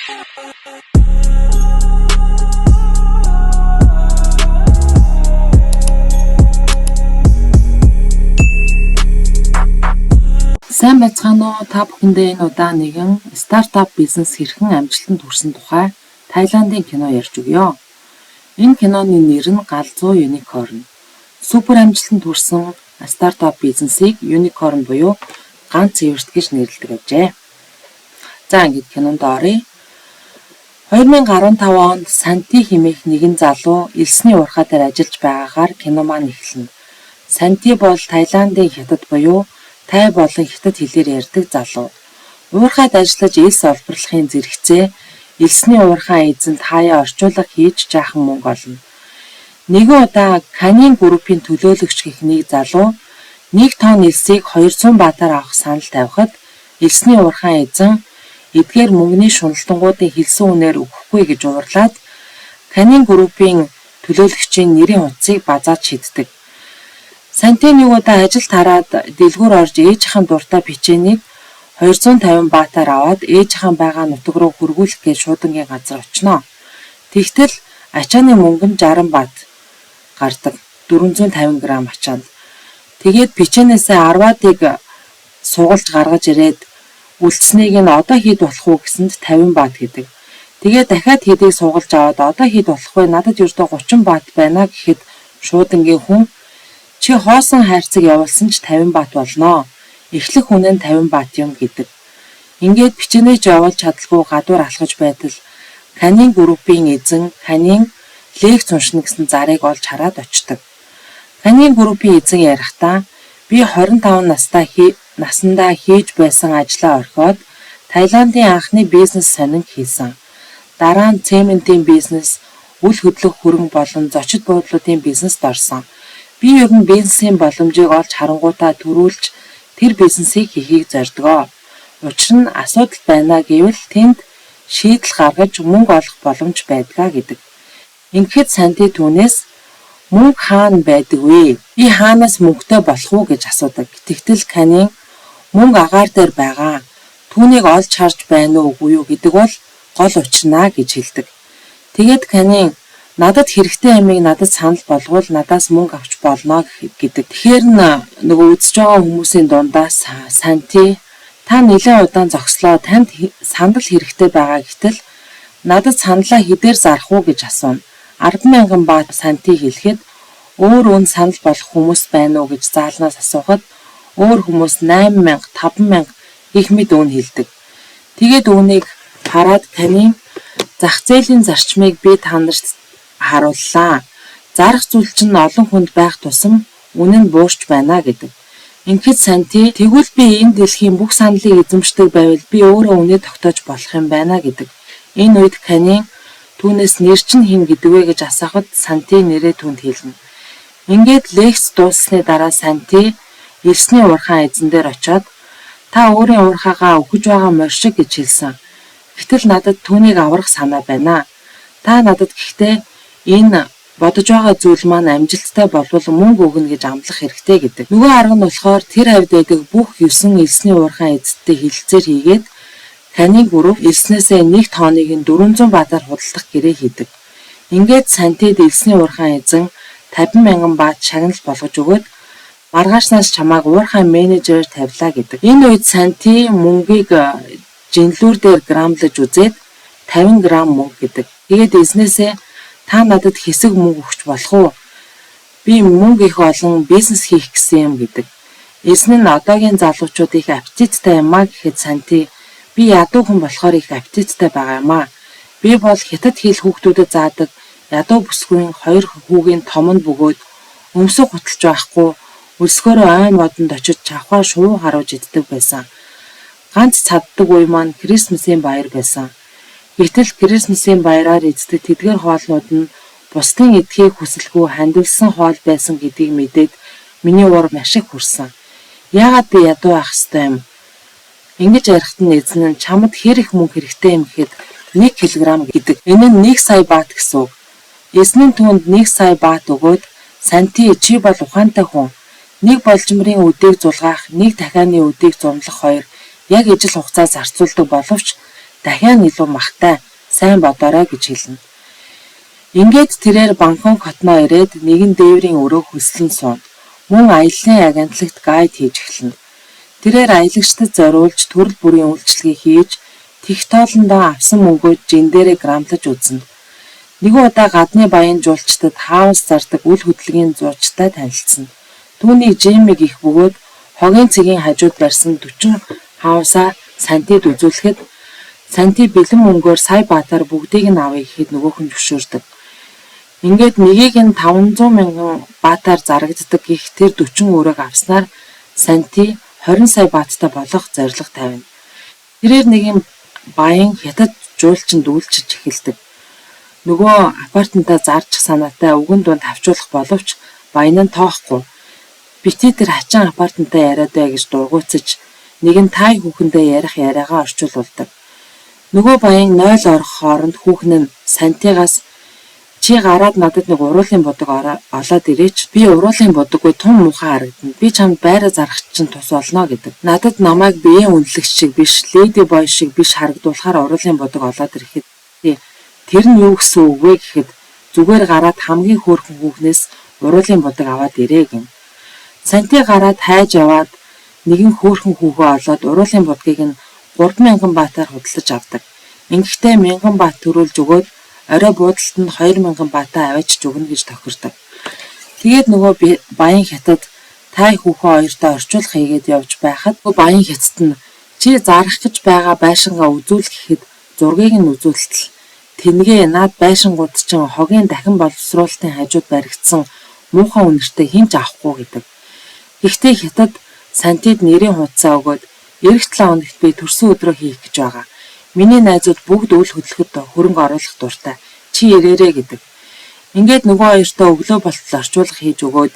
Сайн байцгаана уу? Та бүхэндээ энэ удаа нэгэн стартап бизнес хэрхэн амжилтанд хүрсэн тухай Таиландын кино ярьж өгье. Энэ киноны нэр нь Галзуу Unicorn. Супер амжилтанд хүрсэн стартап бизнесийг Unicorn буюу ганц эверт гэж нэрлэдэг ажээ. За, ингээд кинонд оръё. 2015 онд Санти хэмээх нэгэн залуу элсний уурхай дээр ажиллаж байгаагаар кино маань эхэлнэ. Санти бол Таиландын хятад буюу тай болон хятад хэлээр ярьдаг залуу. Уурхайд ажиллаж элс олборлохын зэрэгцээ элсний уурхай эзэнд хаяа орчуулга хийж жаахан мөнгө олно. Нэгэн удаа Канин группийн төлөөлөгч гэх нэг залуу нэг тонн элсийг 200 баатаар авах санал тавихад элсний уурхай эзэн эдгээр мөнгөний шуналтангуудын хэлсэн үнээр өгөхгүй гэж уурлаад Канин группийн төлөөлөгчийн нэрийн утсыг базаад шиддэг. Санти нэг удаа ажилд хараад дэлгүүр орж ээжийнхэн дуртай печенийг 250 баатаар аваад ээжийнхэн байгаа нутаг руу хөргүүлэх гэж шуудангийн газар очино. Тэгтэл ачааны мөнгө нь 60 бат гардаг. 450 г ачаанд. Тэгээд печенээсээ 10-ыг сугалж гаргаж ирээд үлдсэнийг нь одоо хэд болох уу гэсэнд 50 бат гэдэг. Тэгээд дахиад хэдийг сугалж аваад одоо хэд болох вэ? Надад ердөө 30 бат байна гэхэд шуудангийн хүн чи хоосон хайрцаг явуулсан ч 50 бат болно. Эхлэх үнэ нь 50 бат юм гэдэг. Ингээд печенэж явуулж чадалгүй гадуур алхаж байтал Канин группийн эзэн Канин лекц уншина гэсэн зарыг олж хараад очдог. Канин группийн эзэн ярихдаа би 25 настай насандаа хийж байсан ажлаа орхиод Таиландын анхны бизнес сонин хийсэн. Дараа нь цементийн бизнес, үл хөдлөх хөрөнгө болон зочид буудлуудын бизнест орсон. Би ер нь бизнесийн боломжийг олж харангуйтаа түрүүлж тэр бизнесийг хийхийг зорьдог. Учир нь асуудал байна гэвэл тэнд шийдэл гаргаж мөнгө олох боломж байдгаа гэдэг. Ингэхэд Санти түүнээс мөнгө хаана байдаг вэ? Би хаанаас мөнгөтэй болох уу гэж асуудаг. Тэгтэл Канин мөнгө агаар дээр байгаа. Түүнийг олж харж байна уу үгүй юу гэдэг бол гол учирнаа гэж хэлдэг. Тэгээд Канин надад хэрэгтэй юмыг надад санал болгоул надаас мөнгө авч болно гэдэг. Тэгэхээр нөгөө үзэж байгаа хүмүүсийн дундаас Санти та нэлээд удаан зогслоо, танд сандал хэрэгтэй байгаа гэтэл надад саналаа хэдээр зарах уу гэж асууна. 10,000 бат Санти хэлэхэд өөр үн санал болох хүмүүс байна уу гэж заалнаас асуухад өөр хүмүүс 8,000, 5,000 гэх мэт үн хэлдэг. Тэгээд үүнийг хараад таны зах зээлийн зарчмыг би та нарт харууллаа. Зарах зүйл чинь олон хүнд байх тусам үнэ нь буурч байна гэдэг. Ингэхэд Санти тэгвэл би энэ дэлхийн бүх саналыг эзэмшдэг байвал би өөрөө үнэ тогтоож болох юм байна гэдэг. Энэ үед Канин түүнээс нэр чинь хэн гэдэг вэ гэж асуухад Санти нэрээ түүнд хэлнэ. Ингээд лекц дууссаны дараа Санти элсний уурхайн эзэн дээр очиод та өөрийн уурхайгаа үхэж байгаа морь шиг гэж хэлсэн. Гэтэл надад түүнийг аврах санаа байна. Та надад гэхдээ энэ бодож байгаа зүйл маань амжилттай болвол мөнгө өгнө гэж амлах хэрэгтэй гэдэг. Нөгөө арга нь болохоор тэр хавьд байдаг бүх 9 элсний уурхайн эзэдтэй хэлэлцээр хийгээд Канин групп элснээсээ нэг тонныг нь 400 баатаар худалдах гэрээ хийдэг. Ингээд Сантид элсний уурхайн эзэн 50,000 баат шагнал болгож өгөөд маргаашнаас чамайг уурхайн менежерээр тавилаа гэдэг. Энэ үед Санти мөнгийг жинлүүр дээр грамлаж үзээд 50 грамм мөнгө гэдэг. Тэгээд эзнээсээ та надад хэсэг мөнгө өгч болох уу? Би мөнгө их олон бизнес хийх гэсэн юм гэдэг. Эзэн нь одоогийн залуучууд их аппетиттай юм а гэхэд Санти би ядуу хүн болохоор их аппетиттай байгаа юм а. Би бол хятад хэл хүүхдүүдэд заадаг ядуу бүсгүйн хоёр хүүгийн том нь бөгөөд өмсөг хуталж байхгүй өлсгөөрөө ой модонд очиж чавхаа шувуу харуулж иддэг байсан. Ганц цаддаг үе маань Крисмсийн баяр байсан. Гэтэл Крисмсийн баяраар иддэг тэдгээр хоолнууд нь бусдын идэхийг хүсэлгүй хандивласан хоол байсан гэдгийг мэдээд миний уур маш их хүрсэн. Яагаад би ядуу байх ёстой юм? Ингэж ярихад нь эзэн нь чамд хэр их мөнгө хэрэгтэй юм гэхэд 1 кг гэдэг. Энэ нь 1 сая бат гэсэн үг. Эзэн нь түүнд 1 сая бат өгөөд Санти чи бол ухаантай хүн. Нэг болжмрын үдийг зулгаах, нэг дахианы үдийг зумлах хоёр яг ижил хугацаа зарцуулдаг боловч Дахиад илүү махтай, сайн бодоорой гэж хэлнэ. Ингээд тэрээр Бангкок хотноо ирээд нэгэн дээврийн өрөөг хөлслөн сууна. Мөн аяллын агентлагт гайд хийж эхэлнэ. Тэрээр аялагчдад зориулж төрөл бүрийн үйлчилгээ хийж, тех тоолондоо авсан мөнгөө жин дээрээ грамлаж үзнэ. Нэгэн удаа гадны баян жуулчдад хаус зардаг үл хөдлөгийн зуучтай танилцана. Түүнийг Жими гэх бөгөөд хогийн цэгийн хажууд барьсан 40 хаусаа Сантид үзүүлэхэд Санти бэлэн мөнгөөр сая баатаар бүгдийг нь авъя гэхэд нөгөөх нь зөвшөөрдөг. Ингээд нэгийг нь 500 мянган баатаар зарагддаг гэх тэр 40 өрөөг авснаар Санти 20 сая бааттай болох зорилго тавина. Тэрээр нэгэн баян хятад жуулчинд үйлчилж эхэлдэг. Нөгөө апартментаа зарчих санаатай үгэн дунд хавчуулах боловч баян нь тоохгүй. Битгий тэр хачин апартментаа яриад бай гэж дургүйцэж нэгэн тай хүүхэндээ ярих яриагаа орчуулуулдаг. Нөгөө баян 0 орох хооронд хүүхэн нь Сантигаас чи гараад надад нэг уруулын будаг олоод ирээч. Би уруулын будаггүй тун муухай харагдана. Би чамд байраа зарах чинь тус болно гэдэг. Надад намайг биеийн үнэлэгч шиг биш, lady boy шиг биш харагдуулахаар уруулын будаг олоод ирэхэд тэр нь юу гэсэн үг вэ гэхэд зүгээр гараад хамгийн хөөрхөн хүүхнээс уруулын будаг аваад ирээ гэнэ. Санти гараад хайж яваад нэгэн хөөрхөн хүүхөө олоод уруулын будгийг нь 3000 баатаар худалдаж авдаг. Ингэхдээ 1000 баат төрүүлж өгөөд орой буудалд нь 2000 баатаа аваачиж өгнө гэж тохирдог. Тэгээд нөгөө баян хятад тай хүүхөө хоёртой орчуулах хийгээд явж байхад баян хятад нь чи зарах гэж байгаа байшингаа үзүүл гэхэд зургийг нь үзүүлтэл тэнгээ наад байшингууд чинь хогийн дахин боловсруулалтын хажууд баригдсан муухай үнэртэй хэн ч авахгүй гэдэг. Гэхдээ хятад Сантид нэрийн хуудасаа өгөөд ирэх 7 хоногт би төрсөн өдрөө хийх гэж байгаа. Миний найзууд бүгд үл хөдлөхөд хөрөнгө оруулах дуртай. Чи ирээрэй гэдэг. Ингээд нөгөө хоёртой өглөө болтол орчуулга хийж өгөөд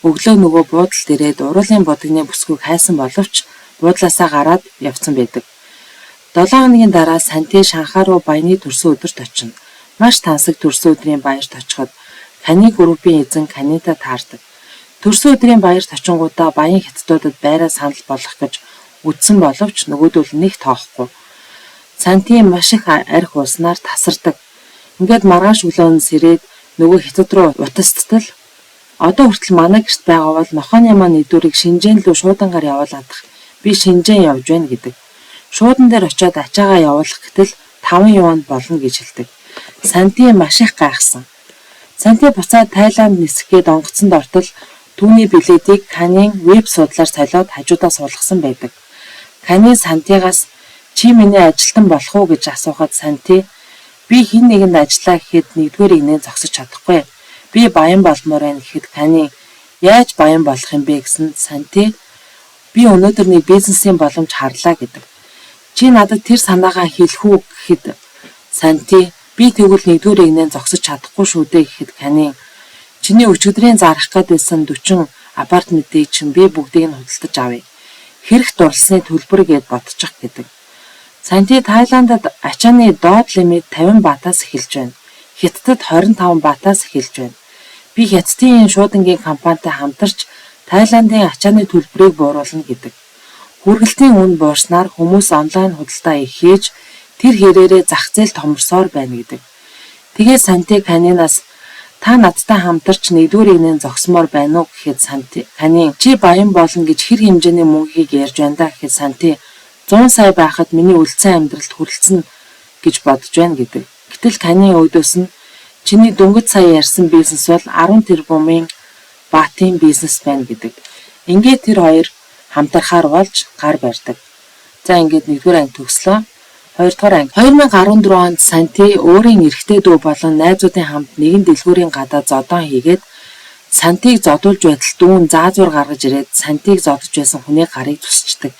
өглөө нөгөө буудалд ирээд уруулын будагны бүсгүйг хайсан боловч буудлаасаа гараад явцсан байдаг. 7 хоногийн дараа Санти Шанхай руу баяны төрсөн өдөрт очино. Маш тансаг төрсөн өдрийн баярт очиход Кани группийн эзэн Канитай таардаг. Төрсөн өдрийн баярт очингуутаа баян хятадуудад байраа санал болгох гэж үзсэн боловч нөгөөдөл нэг тоохгүй. Санти маш их архи ууснаар тасардаг. Ингээд маргааш өглөө нь сэрээд нөгөө хятад руу утасттал одоо хүртэл манай гэрт байгаа бол нохойны маань эдүүрийг Шинжээн лүү шуудангаар явуулаадах. Би Шинжээн явж байна гэдэг. Шуудан дээр очиод ачаагаа явуулах гэтэл 5 юан болно гэж хэлдэг. Санти маш их гайхсан. Санти буцаад Таиланд нисэх гээд онгоцонд ортол түүний билетийг Канийн веб суудлаар солиод хажуудаа суулгасан байдаг. Кани Сантигаас чи миний ажилтан болох уу гэж асуухад Санти би хэн нэгэнд ажиллаа гэхэд нэгдүгээр эгнээ зогсож чадахгүй. Би баян болмоор байна гэхэд Кани яаж баян болох юм бэ гэсэнд Санти би өнөөдөр нэг бизнесийн боломж харлаа гэдэг. Чи надад тэр санаагаа хэлэх үү гэхэд Санти би тэгвэл нэгдүгээр эгнээ зогсож чадахгүй шүү дээ гэхэд Кани чиний өчигдрийн зарах гээд байсан 40 апартментыг чинь би бүгдийг нь худалдаж авъя. Хэрэг дурласны төлбөр гээд бодчих гэдэг. Санти Таиландад ачааны доод лимит 50 баатаас эхэлж байна. Хятадд 25 баатаас эхэлж байна. Би Хятадын шуудангийн компанитай хамтарч Таиландын ачааны төлбөрийг бууруулна гэдэг. Хүргэлтийн үн буурснаар хүмүүс онлайн худалдаа их хийж тэр хэрээрээ зах зээл томорсоор байна гэдэг. Тэгээд Санти Канинаас та надтай хамтарч нэгдүгээр эгнээ зогсмоор байна уу гэхэд Санти Кани чи баян болно гэж хэр хэмжээний мөнгийг ярьж байна даа гэхэд Санти 100 сая байхад миний үлдсэн амьдралд хүрэлцэнэ гэж бодож байна гэдэг. Гэтэл Кани өөдөөс нь чиний дөнгөж сая ярьсан бизнес бол 10 тэрбумын баатын бизнес байна гэдэг. Ингээд тэр хоёр хамтрахаар болж гар барьдаг. За ингээд нэгдүгээр анги төгслөө. Хоёрдугаар анги. 2014 онд Санти өөрийн эрэгтэй дүү болон найзуудын хамт нэгэн дэлгүүрийн гадаа зодоон хийгээд Сантиг зодуулж байтал дүү нь заазуур гаргаж ирээд Сантиг зодож байсан хүний гарыг зүсчдэг.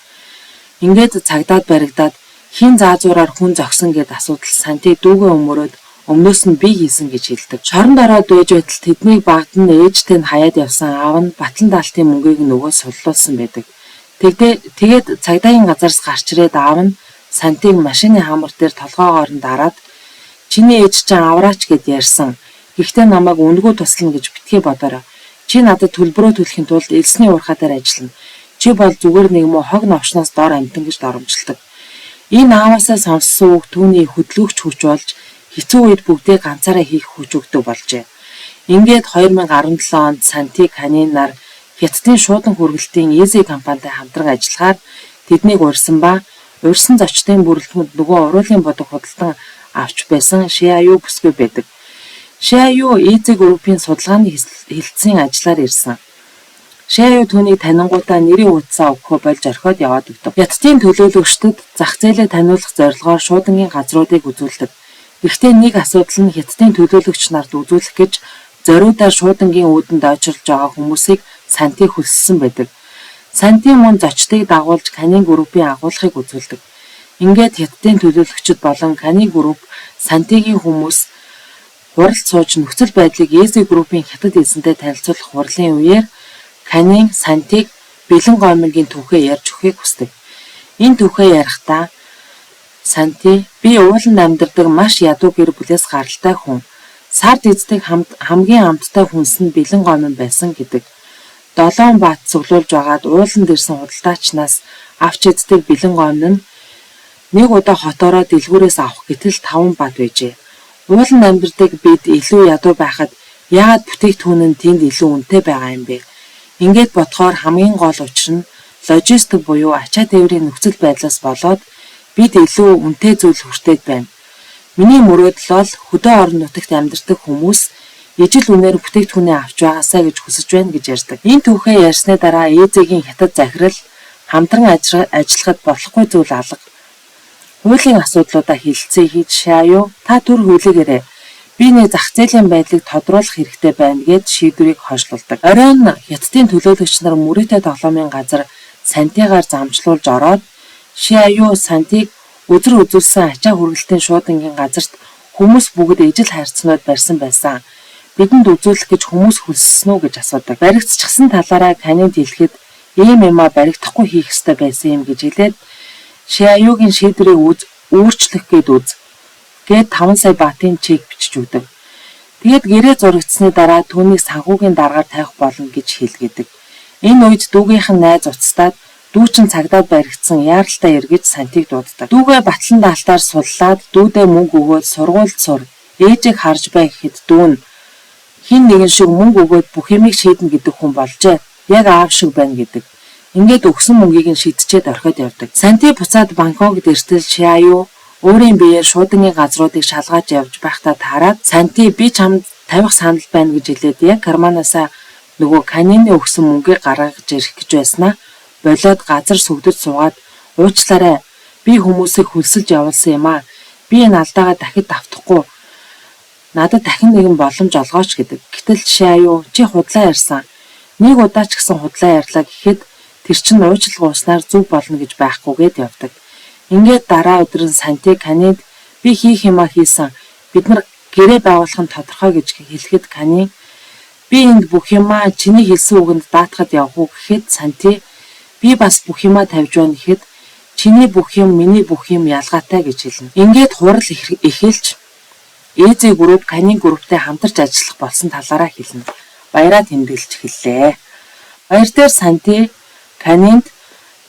Ингээд цагдаад баригдаад хэн заазуураар хүн зогсон гэд асуудал Санти дүүгээ өмөрөөд өмнөөс нь би хийсэн гэж хэлдэг. Шоронд ороод байж байтал тэднийг багад нь ээжтэй нь хаяад явсан аав нь батлан даалтын мөнгийг нөгөө суллуулсан байдаг. Тэгээд цагдаагийн газараас гарч ирээд аав нь Сантиг машины хамар дээр толгоогоор нь дараад чиний ээж чинь авраач гэд ярьсан. Гэхдээ намайг үнэгүй туслана гэж битгий бодоорой. Чи надад төлбөрөө төлөхийн тулд элсний уурхай дээр ажиллана. Чи бол зүгээр нэг муу хог новшноос дор амьтан гэж доромжилдог. Энэ ааваасаа сонссон үг түүний хөдөлгөгч хүч болж хэцүү үед бүгдийг ганцаараа хийх хүч өгдөг болжээ. Ингээд 2017 онд Санти Канин нар Хятадын шуудан хүргэлтийн Easy компанитай хамтран ажиллахаар тэднийг урьсан ба урьсан зочдын бүрэлдэхүүнд нөгөө уруулын будаг худалдан авч байсан Шиаю бүсгүй байдаг. Шиаю Easy Group-ийн судалгааны хэлтсийн ажлаар ирсэн. Шиаю түүнийг танингуутаа нэрийн утсаа өгөхөө болж орхиод яваад өгдөг. Хятадын төлөөлөгчдөд зах зээлээ таниулах зорилгоор шуудангийн газруудыг үзүүлдэг. Гэхдээ нэг асуудал нь Хятадын төлөөлөгч нарт үзүүлэх гэж зориудаар шуудангийн үүдэнд ойчирлож байгаа хүмүүсийг Санти хөлссөн байдаг. Санти мөн зочдыг дагуулж Канин группийн агуулгыг үзүүлдэг. Ингээд Хятадын төлөөлөгчид болон Канин групп, Сантигийн хүмүүс хуралд сууж нөхцөл байдлыг Easy Group-ийн хятад эзэнтэй танилцуулах хурлын үеэр Канин Сантиг бэлэн гоймонгийн түүхээ ярьж өгөхийг хүсдэг. Энэ түүхээ ярихдаа Санти би ууланд амьдардаг маш ядуу гэр бүлээс гаралтай хүн. Сард эздэг хамгийн амттай хүнс нь бэлэн гоймон байсан гэдэг. 7 бат цуглуулж байгаад ууланд ирсэн худалдаачнаас авч иддэг бэлэн гоймон нь нэг удаа хотоороо дэлгүүрээс авах гэтэл 5 бат байжээ. Ууланд амьдардаг бид илүү ядуу байхад яагаад бүтээгдэхүүн нь тэнд илүү үнэтэй байгаа юм бэ? Ингээд бодохоор хамгийн гол учир нь логистик буюу ачаа тээврийн нөхцөл байдлаас болоод бид илүү үнэтэй зүйл хүртээд байна. Миний мөрөөдөл бол хөдөө орон нутагт амьдардаг хүмүүс ижил үнээр бүтээгдэхүүнээ авч байгаасай гэж хүсэж байна гэж ярьдаг. Энэ түүхээ ярьсны дараа Easy-гийн хятад захирал хамтран ажиллахад болохгүй зүйл алга. Хуулийн асуудлуудаа хэлэлцээ хийж Шааю та түр хүлээгээрэй. Би нэг зах зээлийн байдлыг тодруулах хэрэгтэй байна гээд шийдвэрийг хойшлуулдаг. Оройн Хятадын төлөөлөгч нар мөрийтэй тоглоомын газар Сантигаар замчлуулж ороод Шиаю Сантиг үзэр үзүүлсэн ачаа хүргэлтийн шуудангийн газарт хүмүүс бүгд ижил хайрцагнууд барьсан байсан. Бидэнд үзүүлэх гэж хүмүүс хөлссөн үү гэж асуудаг. Баригдчихсан талаараа Канинд хэлэхэд ийм юмаа баригдахгүй хийх ёстой байсан юм гэж хэлээд Шиаюгийн шийдвэрийг өөрчлөх гээд үз гээд 5 сая батын чек бичиж өгдөг. Тэгээд гэрээ зурагдсаны дараа түүнийг санхүүгийн даргаар тавих болно гэж хэлгээдэг. Энэ үед дүүгийнх нь найз уцтаад дүү чинь цагдаад баригдсан яаралтай эргэж Сантиг дууддаг. Дүүгээ батлан даалтаар суллаад дүүдээ мөнгө өгөөд сургуульд сур, ээжийг харж бай гэхэд дүү нь хэн нэгэн шиг мөнгө өгөөд бүх юмыг шийднэ гэдэг хүн болжээ. Яг аав шиг байна гэдэг. Ингээд өгсөн мөнгийг нь шидчээд орхиод явдаг. Санти буцаад Бангкокд иртэл Шиаю өөрийн биеэр шуудангийн газруудыг шалгааж явж байхдаа таарад Санти би чамд тавих санал байна гэж хэлээд яг карманаасаа нөгөө Канины өгсөн мөнгийг гаргаж ирэх гэж байснаа болиод газар сүгдэж суугаад уучлаарай би хүмүүсийг хөлсөлж явуулсан юм аа. Би энэ алдаагаа дахид давтахгүй надад дахин нэгэн боломж олгооч гэдэг. Гэтэл Шиаю чи худлаа ярьсан. Нэг удаа ч гэсэн худлаа ярьлаа гэхэд тэр чинь уучлал гуйснаар зөв болно гэж байхгүйгээд явдаг. Ингээд дараа өдөр нь Санти Канид би хийх юмаа хийсэн. Бид нар гэрээ байгуулах нь тодорхой гэж хэлэхэд Кани би энд бүх юмаа чиний хэлсэн үгэнд даатгад явах уу гэхэд Санти би бас бүх юмаа тавьж байна гэхэд чиний бүх юм миний бүх юм ялгаатай гэж хэлнэ. Ингээд хурал эхэлж Easy Group Канин групптэй хамтарч ажиллах болсон талаараа хэлнэ. Баяраа тэмдэглэж эхэллээ. Баяр дээр Санти Канинд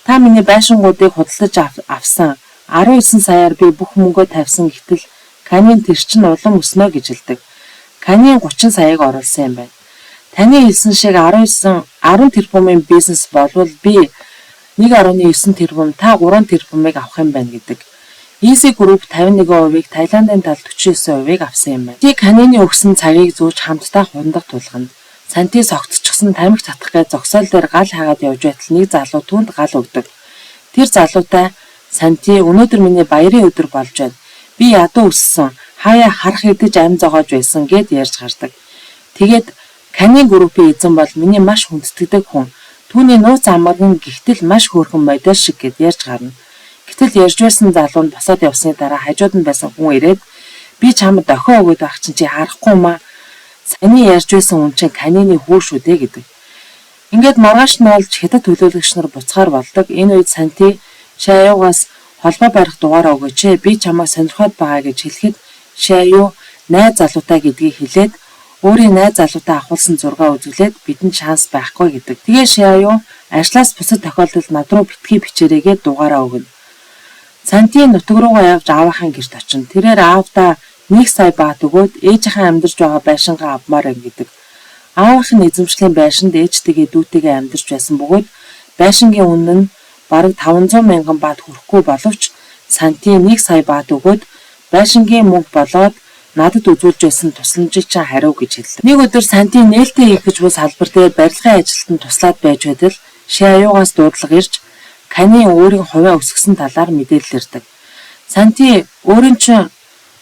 та миний байшингуудыг худалдаж авсан 19 саяар би бүх мөнгөө тавьсан гэтэл Канин тэр чинь улам өснө гэж хэлдэг. Канин 30 саяыг оруулсан юм байна. Таны хэлсэн шиг 19 10 тэрбумын бизнес болвол би 1.9 тэрбум та 3 тэрбумыг авах юм байна гэдэг. Easy Group 51%-ийг Таиландын тал 49%-ийг авсан юм байна. Ти Канины өгсөн цагийг зүүж хамтдаа хундаг тулгана. Санти согтчихсон тамхи татах гэж зогсоол дээр гал хайгаад явж байтал нэг залуу түүнд гал өгдөг. Тэр залуутай Санти өнөөдөр миний баярын өдөр болж байна. Би ядуу өссөн. Хаяа харах идэж ам зогоож байсан гээд ярьж гардаг. Тэгээд Канин группийн эзэн бол миний маш хүндэтгэдэг хүн. Түүний нууц амархан гэхтэл маш хөөрхөн модель шиг гээд ярьж гарна. Гэтэл ярьж байсан залуу нь босоод явсны дараа хажууд нь байсан хүн ирээд би чамд дохио өгөөд байх чинь чи харахгүй маа. Саяны ярьж байсан хүн чинь Канины хүү шүү дээ гэдэг. Ингээд маргааш нь болж хятад төлөөлөгч нар буцахаар болдог. Энэ үед Санти Шаяугаас холбоо барих дугаараа өгөөч ээ. Би чамайг сонирхоод байгаа гэж хэлэхэд Шаяу найз залуутай гэдгийг хэлээд өөрийн найз залуутай авахулсан зургаа үзүүлээд бидэнд шанс байхгүй гэдэг. Тэгээ Шаяу ажлаас бусад тохиолдолд над руу битгий бичээрэй гээд дугаараа өгнө. Санти нутаг руугаа явж аавынхаа гэрт очино. Тэрээр аавдаа 1 сая бат өгөөд ээжийнхээ амьдарч байгаа байшингаа авмаар байна гэдэг. Аавынх нь эзэмшлийн байшинд ээжтэйгээ дүүтэйгээ амьдарч байсан бөгөөд байшингийн үнэ нь бараг 500 мянган бат хүрэхгүй боловч Санти 1 сая бат өгөөд байшингийн мөнгө болоод надад үзүүлж байсан тусламжийг чинь хариу гэж хэллээ. Нэг өдөр Санти нээлттэй хийх гэж буй салбар дээр барилгын ажилтнанд туслаад байж байтал Шиаюгаас дуудлага ирж Канин өөрийн хувиа өсгөсөн талаар мэдээлэл ирдэг. Санти өөрийн чинь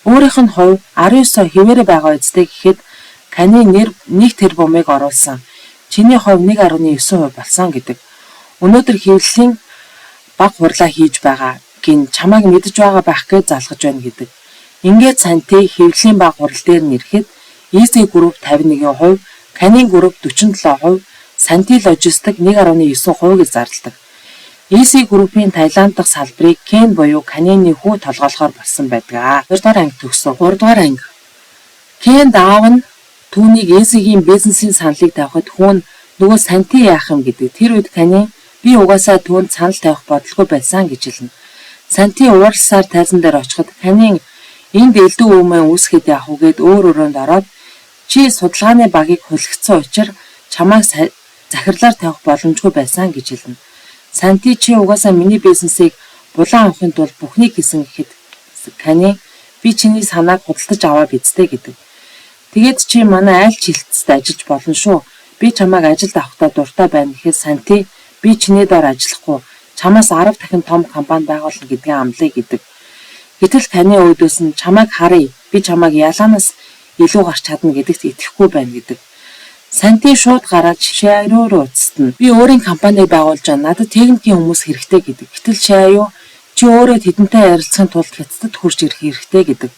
өөрийнх нь хувь 19 хэвээрээ байгаа биз дээ гэхэд Канин нэр 1 тэрбумыг оруулсан. Чиний хувь 1.9% болсон гэдэг. Өнөөдөр хэвлэлийн бага хурлаа хийж байгаа гин чамайг мэдэж байгаа байх гэж залгаж байна гэдэг. Ингээд Санти хэвлэлийн бага хурал дээр нь ирэхэд Easy Group 51%, Канин Group 47%, Санти Логистик 1.9% гэж зарладаг. Easy Group-ийн Таиланд дахь салбарыг Кен буюу Канины хүү толгойлохоор болсон байдаг. 2 дугаар анги төгсөн. 3 дугаар анги. Кенд аав нь түүнийг Easy-гийн бизнесийн саналыг тавихад хүү нь нөгөө Санти яах юм гэдэг. Тэр үед Канин би угаасаа түүнд санал тавих бодолгүй байсан гэж хэлнэ. Санти уурласаар тайзан дээр очиход Канин энд элдв өмнө үүсгэхэд яах вэ гэд өөр өрөөнд ороод чи судалгааны багийг хүлэгдсэн учраас чамайг захирлаар тавих боломжгүй байсан гэж хэлнэ. Санти чи угаасаа миний бизнесийг булан авахын тулд бүхнийг хийсэн гэхэд Канин би чиний санааг худалдаж аваа биз дээ гэдэг. Тэгээд чи манай аль ч хэлтсэд ажиллаж болно шүү. Би чамайг ажилд авахдаа дуртай байна гэхэд Санти би чиний доор ажиллахгүй чамаас 10 дахин том компани байгуулна гэдгээ амлая гэдэг. Гэтэл таны өөдөөс нь чамайг харъя. Би чамайг ялаанаас илүү гарч чадна гэдэгт итгэхгүй байна гэдэг. Санти шууд гараад Шиариу руу уцтана. Би өөрийн компаниг байгуулж байгаа. Надад техникийн хүмүүс хэрэгтэй гэдэг. Гэтэл Шиаю чи өөрөө тэдэнтэй ярилцахын тулд Хятадд хурж ирэх хэрэгтэй гэдэг.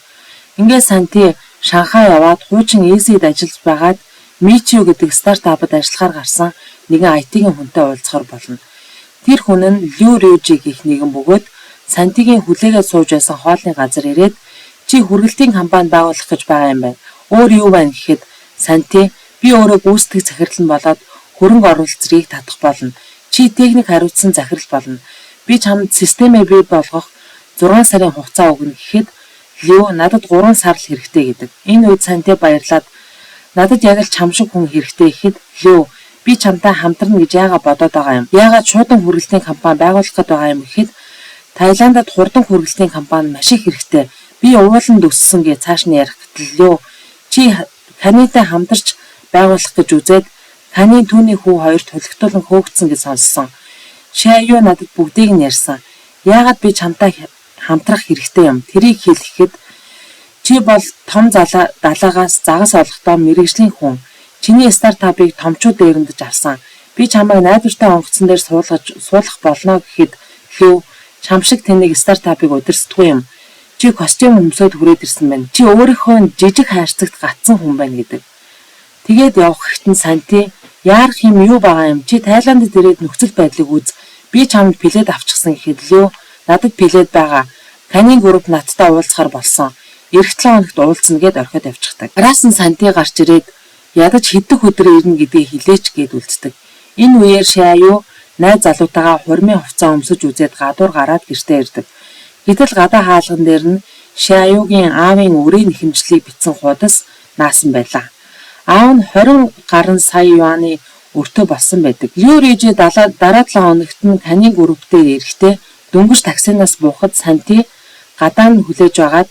Ингээд Санти Шанхай яваад хуучин Easy-д ажиллаж байгаад Мичио гэдэг стартапд ажиллахаар гарсан нэгэн IT-ийн хүнтэй уулзахар болно. Тэр хүн нь Лю Рюжи гэх нэгэн бөгөөд Сантигийн хүлээгээд сууж байсан хоолны газар ирээд чи хүргэлтийн компани байгуулах гэж байгаа юм байна. Өөр юу байна гэхэд Санти би өөрөө гүйцэтгэх захирал нь болоод хөрөнгө оруулалт зэргийг татах болно. Чи техник хариуцсан захирал болно. Би чамд системээ бий болгох 6 сарын хугацаа өгнө гэхэд Лю надад 3 сар л хэрэгтэй гэдэг. Энэ үед Санти баярлаад надад яг л чам шиг хүн хэрэгтэй гэхэд Лю би чамтай хамтарна гэж яагаад бодоод байгаа юм? Яагаад шуудан хүргэлтийн компани байгуулах гээд байгаа юм гэхэд Таиландад хурдан хүргэлтийн компани маш их хэрэгтэй. Би ууланд өссөн гэж цааш нь ярих гэтэл Лю чи Канитай хамтарч байгуулах гэж үзээд Канийн түүний хүү хоёрт хулигтуулан хөөгдсөн гэж сонссон. Шиаю надад бүгдийг нь ярьсан. Яагаад би чамтай хамтрах хэрэгтэй юм? Тэрийг хэлэхэд чи бол том далаагаас загас олохдоо мэргэжлийн хүн. Чиний стартапыг томчууд дээрэмдэж авсан. Би чамайг найдвартай онгоцон дээр суулгах болно гэхэд Лю чам шиг тэнэг стартапыг удирдахгүй юм. Чи костюм өмсөөд хүрээд ирсэн байна. Чи өөрийнхөө жижиг хайрцагт гацсан хүн байна гэдэг. Тэгээд явах хэрэгтэн Санти яарах юм юу байгаа юм? Чи Таиландд ирээд нөхцөл байдлыг үз. Би чамд плед авчихсан гэхэд Лю надад плед байгаа. Канин групп надтай уулзахар болсон. Ирэх 7 хоногт уулзна гэд орхиод явчихдаг. Араас нь Санти гарч ирээд ядаж хэдэн өдөр ирнэ гэдгийг хэлээч гэд үлддэг. Энэ үеэр Шиаю найз залуутайгаа хурмын хувцас өмсөж үзээд гадуур гараад гэртээ ирдэг. Гэтэл гадаа хаалган дээр нь Шиаюгийн аавын өрийн нэхэмжлийг бичсэн хуудас наасан байлаа. Аав нь 20 гаруй сая юаны өртөө болсон байдаг. Лю Рижи дараа 7 хоногт нь Канин групп дээр ирэхдээ дөнгөж таксинаас буухад Санти гадаа нь хүлээж байгаад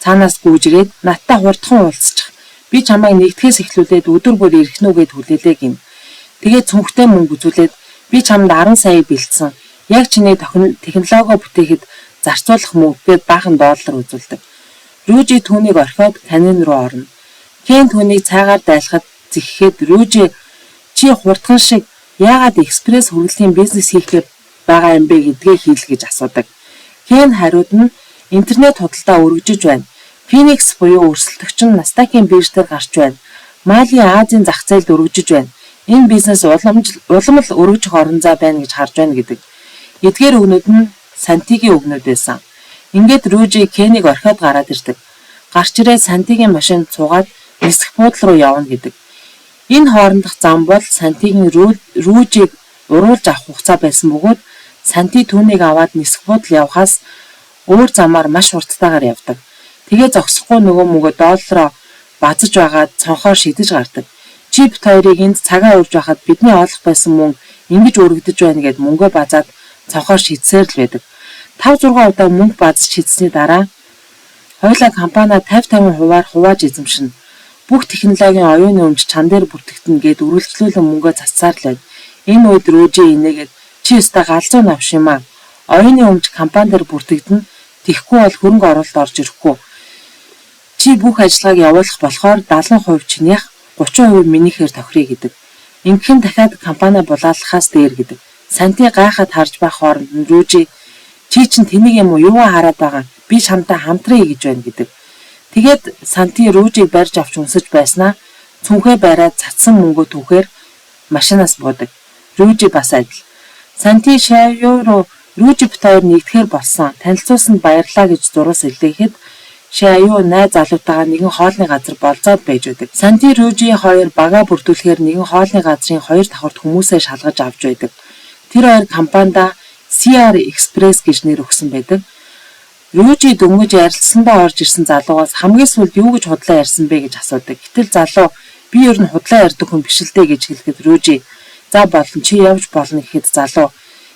цаанаас гүйж ирээд надтай хурдхан уулзчих. Би чамайг нэгдэхээс эхлүүлээд өдөр бүр ирэх нү гэд хүлээлээ гинэ. Тэгээд цүнхтэй мөнгө үзүүлээд би чамд 10 сая бэлдсэн. Яг чиний технологио бүтээхэд зарцуулах мөнгө гээд баахан доллар үзүүлдэг. Рүүжи түүнийг орхиод Канин руу орно. Кен түүнийг цайгаар дайлахад зэхэхэд Рүүжи чи хурдхан шиг яагаад экспресс хүргэлтийн бизнес хийхээр байгаа юм бэ гэдгээ хэл гэж асуудаг. Кен хариуд нь интернет худалдаа өргөжиж байна. Phoenix буюу өрсөлдөгч нь Nasdaq-ийн бирж дээр гарч байна. Мали Азийн зах зээлд өргөжиж байна. Энэ бизнес улам л өргөжих орон зай байна гэж харж байна гэдэг. Эдгээр үгнүүд нь Сантигийн үгнүүд байсан. Ингээд Рүүжи Кенийг орхиод гараад ирдэг. Гарч ирээд Сантигийн машинд суугаад нисэх буудлын руу явна гэдэг. Энэ хоорондох зам бол Сантигийн Рүүжийг уруулж авах хугацаа байсан бөгөөд Санти түүнийг аваад нисэх буудал явахаас Өөр замаар маш хурдтайгаар явдаг. Тэгээ зогсохгүй нөгөө мөнгөө доллароо базаж байгаад цонхоор шидэж гардаг. Чи бид хоёрыг энд цагаа үрж байхад бидний олох байсан мөнгө ингэж өргөдөж байна гэд мөнгөө базаад цонхоор шидсээр л байдаг. 5 6 удаа мөнгө базаж шидсэний дараа хоёулаа компаниа 50 50 хувиар хувааж эзэмшинэ. Бүх технологийн оюуны өмч чан дээр бүртгэгдэнэ гэд үргэлжлүүлэн мөнгөө цацсаар л байна. Энэ үед Рүүжи инээгээд чи ёстой галзуу навш юм аа. Оюуны өмч компани дээр бүртгэгдэнэ. Тэгэхгүй бол хөрөнгө оруулалт орж ирэхгүй. Чи бүх ажиллагааг явуулах болохоор 70% чинийх, 30% минийхээр тохиръё гэдэг. Ингэх нь дахиад компаниа булаалгахаас дээр гэдэг. Санти гайхаад харж байх хооронд нь Рүүжи чи чинь тэнийг юм уу, юугаа хараад байгаа, би чамтай хамтрая гэж байна гэдэг. Тэгээд Санти Рүүжийг барьж авч үнсэж байснаа цүнхээ бариад цацсан мөнгөө түүхээр машинаас буудаг. Рүүжи бас адил. Санти Шааю руу Рүүжи бит хоёр нэгдэхээр болсон. Танилцуулсанд баярлалаа гэж зурус илгээхэд Шааю найз залуутайгаа нэгэн хоолны газар болзоод байж байдаг. Санти Рүүжи хоёр багаа бүрдүүлэхээр нэгэн хоолны газрын хоёр давхарт хүмүүсээ шалгаж авч байдаг. Тэр хоёр компанида CR Express гэж нэр өгсөн байдаг. Рүүжи дөнгөж ярилцсандаа орж ирсэн залуугаас хамгийн сүүлд юу гэж худлаа ярьсан бэ гэж асуудаг. Гэтэл залуу би ер нь худлаа ярьдаг хүн биш л дээ гэж хэлэхэд Рүүжи за болно, чи явж болно гэхэд залуу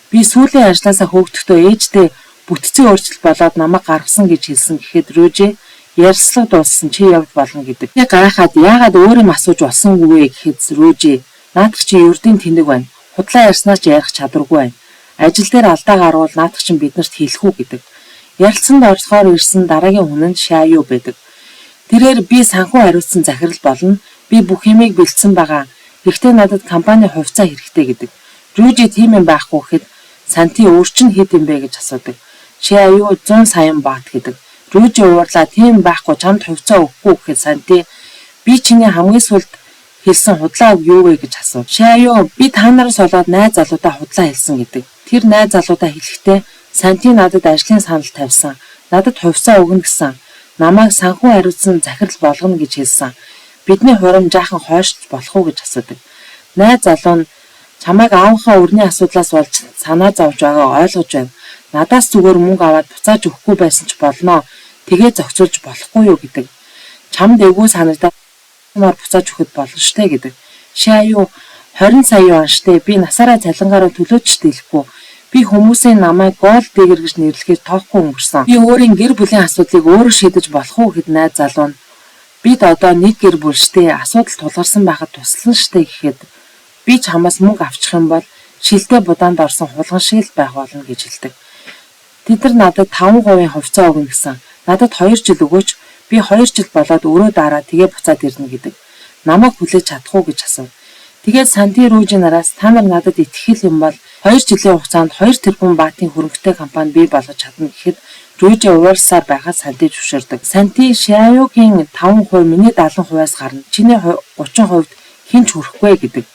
би сүүлийн ажлаасаа хөөгдөхдөө ээжтэй бүтцийн өөрчлөлт болоод намайг гаргасан гэж хэлсэн гэхэд Рүүжи ярилцлага дууссан, чи явж болно гэдэг. Би гайхаад яагаад өөр юм асууж болсонгүй вэ гэхэд Рүүжи наадах чи ердийн тэнэг байна. Худлаа ярьснаас ч ярих чадваргүй байна. Ажил дээр алдаа гарвал наадах чинь биднэрт хэлэх үү гэдэг. Ярилцсанд орохоор ирсэн дараагийн хүн нь Шааю байдаг. Тэрээр би санхүү хариуцсан захирал болно. Би бүх юмыг бэлдсэн байгаа. Гэхдээ надад компани хувьцаа хэрэгтэй гэдэг. Рүүжи тийм юм байхгүй гэхэд Санти өөр чинь хэд юм бэ гэж асуудаг. Шааю 100 саян бат гэдэг. Рүүжи уурлаа, тийм байхгүй, чамд хувьцаа өгөхгүй гэхэд Санти би чиний хамгийн сүүлд хэлсэн худлаа үг юу вэ гэж асуув. Шааю би та нараас болоод найз залуудаа худлаа хэлсэн гэдэг. Тэр найз залуудаа хэлэхдээ Санти надад ажлын санал тавьсан. Надад хувьцаа өгнө гэсэн. Намайг санхүү хариуцсан захирал болгоно гэж хэлсэн. Бидний хурим жаахан хойшлж болох уу гэж асуудаг. Найз залуу нь чамайг аавынхаа өрний асуудлаас болж санаа зовж байгааг ойлгож байна. Надаас зүгээр мөнгө аваад буцааж өгөхгүй байсан ч болно. Тэгээ зохицуулж болохгүй юу гэдэг. Чамд эвгүй санагдаад буцааж өгөхөд болно штэ гэдэг. Шааю 20 сая юан штэ, би насаараа цалингаараа төлөөч дийлэхгүй. Би хүмүүсийн намайг gold digger гэж нэрлэхээр тоохгүй өнгөрсөн. Би өөрийн гэр бүлийн асуудлыг өөрөө шийдэж болох уу гэхэд найз залуу нь бид одоо нэг гэр бүл штэ, асуудал тулгарсан байхад туслана штэ гэхэд би чамаас мөнгө авчих юм бол шилдэ будаанд орсон хулган шиг л байх болно гэж хэлдэг. Тэд нар надад 5% хувьцаа өгнө гэсэн. Надад 2 жил өгөөч, би 2 жил болоод өрөө дараа тэгээ буцаад ирнэ гэдэг. Намайг хүлээж чадах уу гэж асуув. Тэгээд Санти Рүүжи нараас та нар надад итгэх юм бол 2 жилийн хугацаанд 2 тэрбум баатын хөрөнгөтэй компани бий болгож чадна гэхэд Рүүжи уурласаар байхад Санти зөвшөөрдөг. Санти Шааюгийн 5% миний 70%-аас гарна. Чиний 30%-д хэн ч хүрэхгүй гэдэг.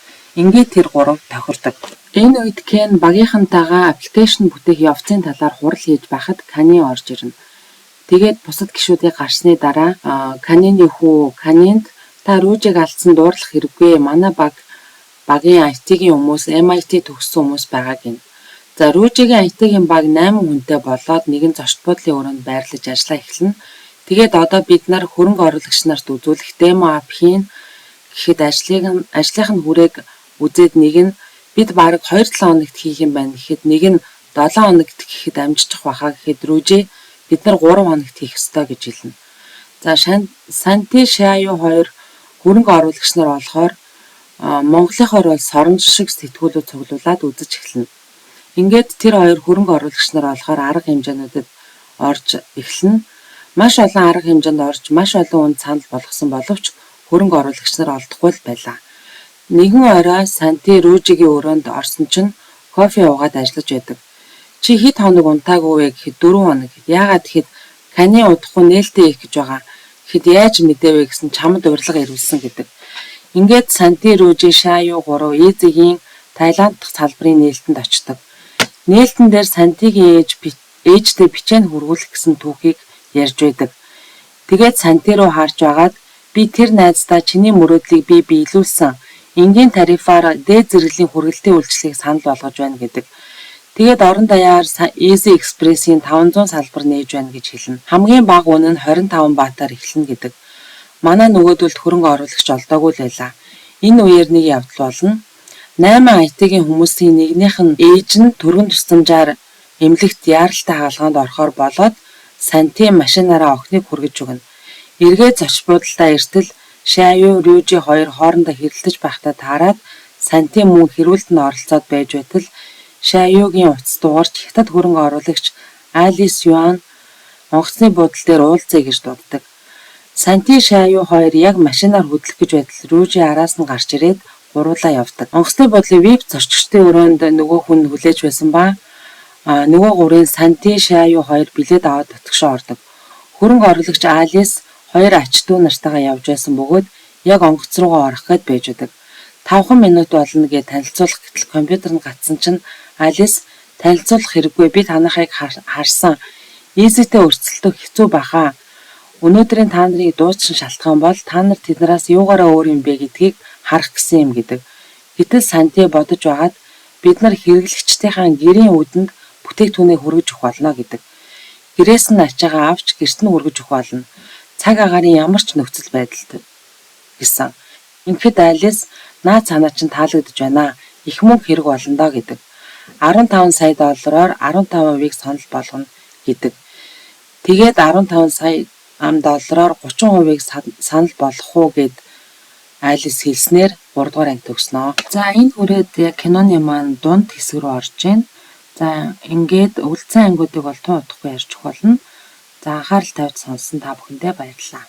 Ингээд тэр гурав тохирдог. Энэ үед Кен багийнхантайгаа application бүтээх явцын талаар хурал хийж байхад Кани орж ирнэ. Тэгээд бусад гишүүдийг гарсны дараа Канины хүү Канинд та Рүүжиг алдсан дуурлах хэрэггүй. Манай багийн IT-ийн хүмүүс MIT төгссөн хүмүүс байгаа гэнэ. За, Рүүжигийн IT-ийн баг 8 хүнтэй болоод нэгэн зочд буудлын өрөөнд байрлаж ажиллаа эхэлнэ. Тэгээд одоо бид нар хөрөнгө оруулагч нарт үзүүлэх demo app хийн гэхэд ажлынх нь хүрээг үзээд нэг нь бид бараг 2-7 хоногт хийх юм байна гэхэд нэг нь 7 хоногт гэхэд амжчих байхаа гэхэд Рүүжи бид нар 3 хоногт хийх ёстой гэж хэлнэ. За, Санти Шааю хоёр хөрөнгө оруулагч нар болохоор Монголынхоор бол соронж шиг сэтгүүлүүд цуглуулад үзэж эхэлнэ. Ингээд тэр хоёр хөрөнгө оруулагч нар болохоор арга хэмжээнүүдэд орж эхэлнэ. Маш олон арга хэмжээнд орж маш олон хүнд санал болгосон боловч хөрөнгө оруулагч нар олдохгүй л байлаа. Нэгэн орой Санти Рүүжигийн өрөөнд орсон чинь кофе уугаад ажиллаж байдаг. Чи хэд хоног унтаагүй вэ гэхэд 4 хоног. Яагаад гэхэд Кани удахгүй нээлттэй хийх гэж байгаа. Гэхэд яаж мэдээвэ гэсэн чамд урилга ирүүлсэн гэдэг. Ингээд Санти, Рүүжи, Шаю гурав Изигийн Таиланд дахь салбарын нээлтэнд очдог. Нээлтэн дээр Сантигийн ээжтэй бичээнд хүргүүлэх гэсэн түүхийг ярьж байдаг. Тэгээд Санти руу харж байгаад би тэр найздаа чиний мөрөөдлийг би биелүүлсэн. Энгийн тарифаар дээд зэрэглэлийн хүргэлтийн үйлчилгээг санал болгож байна гэдэг. Тэгээд орон даяар Easy Express-ийн 500 салбар нээж байна гэж хэлнэ. Хамгийн бага үнэ нь 25 баатаар эхэлнэ гэдэг. Манай нөгөөдөлд хөрөнгө оруулагч олдоогүй л байлаа. Энэ үеэр нэг явдал болно. 8 IT-ийн хүмүүсийн нэгнийх нь ээж нь түргэн тусламжаар эмнэлэгт яаралтай хагалгаанд орохоор болоод Санти машинаараа охиныг хүргэж өгнө. Эргээд зочид буудалдаа иртэл Шаю, Рюжи хоёр хоорондоо хэрэлдэж байхдаа таараад Санти мөн хэрүүлд нь оролцоод байж байтал Шаюгийн утас дуугарч хятад хөрөнгө оруулагч Алис Юан онгоцны буудал дээр уулзъя гэж дууддаг. Санти, Шаю хоёр яг машинаар хөдлөх гэж байтал Рюжи араас нь гарч ирээд гуруулаа явдаг. Онгоцны буудлын VIP зорчигчдын өрөөнд нөгөө хүн хүлээж байсан ба нөгөө гурвын Санти, Шаю хоёр билет аваад дотгошоо ордог. Хөрөнгө оруулагч Алис хоёр ач дүү нартайгаа явж байсан бөгөөд яг онгоц руугаа орох гээд байж байдаг. 5 минут болно гэж танилцуулах гэтэл компьютер нь гацсан чинь Алис танилцуулах хэрэггүй, би танайхыг харсан. Easy-тэй өрсөлдөх хэцүү байх аа. Өнөөдрийн та нарыг дуучин шалтгаан бол та нар тэднээс юугаараа өөр юм бэ гэдгийг харах гэсэн юм гэдэг. Гэтэл Санти бодож байгаад бид нар хэрэглэгчдийнхээ гэрийн үүдэнд бүтээгдэхүүнээ хүргэж өгөх болно гэдэг. Гэрээс нь ачаагаа авч гэрт нь хүргэж өгөх болно. Цаг агаарын ямар ч нөхцөл байдалд гэсэн. Ингэхэд Алис наад санаа чинь таалагдаж байна. Их мөнгө хэрэг болно доо гэдэг. 15 сая доллараар 15%-ийг санал болгоно гэдэг. Тэгээд 15 сая ам доллараар 30%-ийг санал болгох уу гээд Алис хэлснээр 3 дугаар анги төгснө. За, энэ хүрээд яг киноны маань дунд хэсэг рүү орж байна. За, ингээд үлдсэн ангиудыг бол тун удахгүй ярьчих болно. За, анхаарал тавьж сонссон та бүхэндээ баярлалаа.